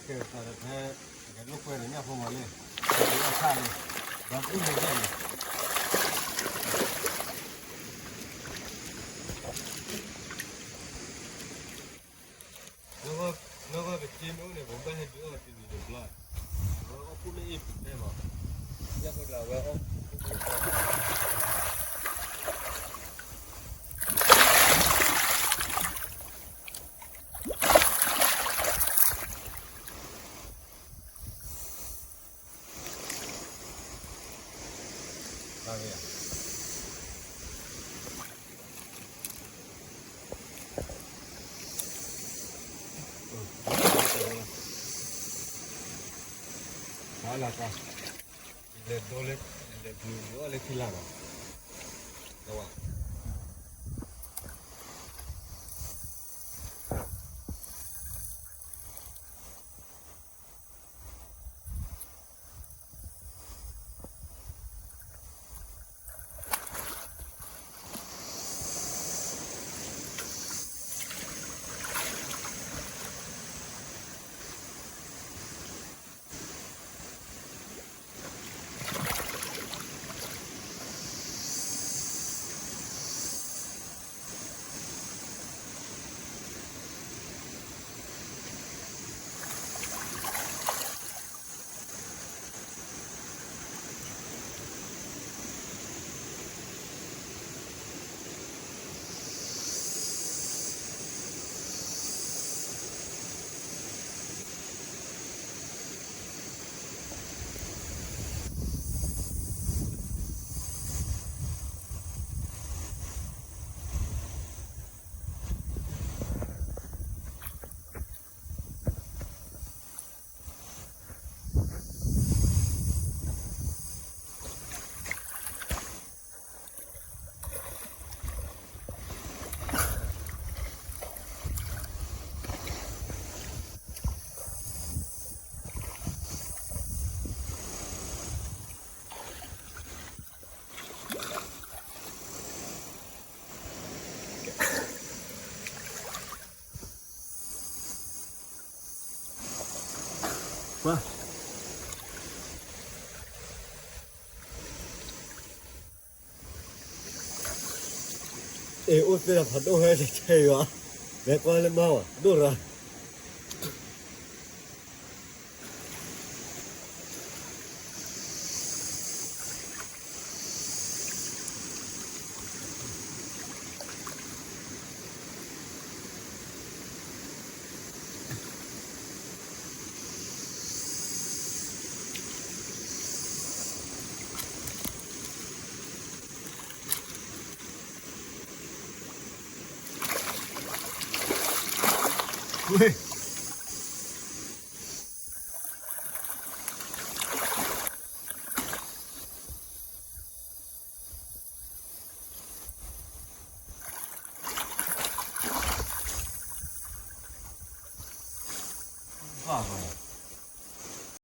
ကဲသးဒီးဖဲ ကဲလိာ်ကွဲဒီးညၣ်ဖိမးလံ, ဒီးအီၣ်ဆၣ်လံ, ဒီးဒူၣ်န့ၣ်ကဲလံ, နီၢ်ကီၢ်ပစ့မ့ၢ်အိၣ်န့ၣ် ပဘၣ်ဟဲဒုးအီၣ်တနံၤတဘျီ, အဝဲအီၣ်ကူၣ်မ့ၢ်အ့ၣ်ပူၤတဲမး, ညၣ်ဖိတဂၤဝဲအီၣ် လဲၤဒိလၢ လဲၤဒိလၢခံလၢ်လီၤ, ဝဲ ပှၤ အ့ၣ်အိၣ်သ့ဒီးဖးဒိၣ်ဟဲတဆဲးယွၤ, လဲၤကွၢ်လၢမါဝၤ ဒိၣ်ရၤ ဝ့ၢ်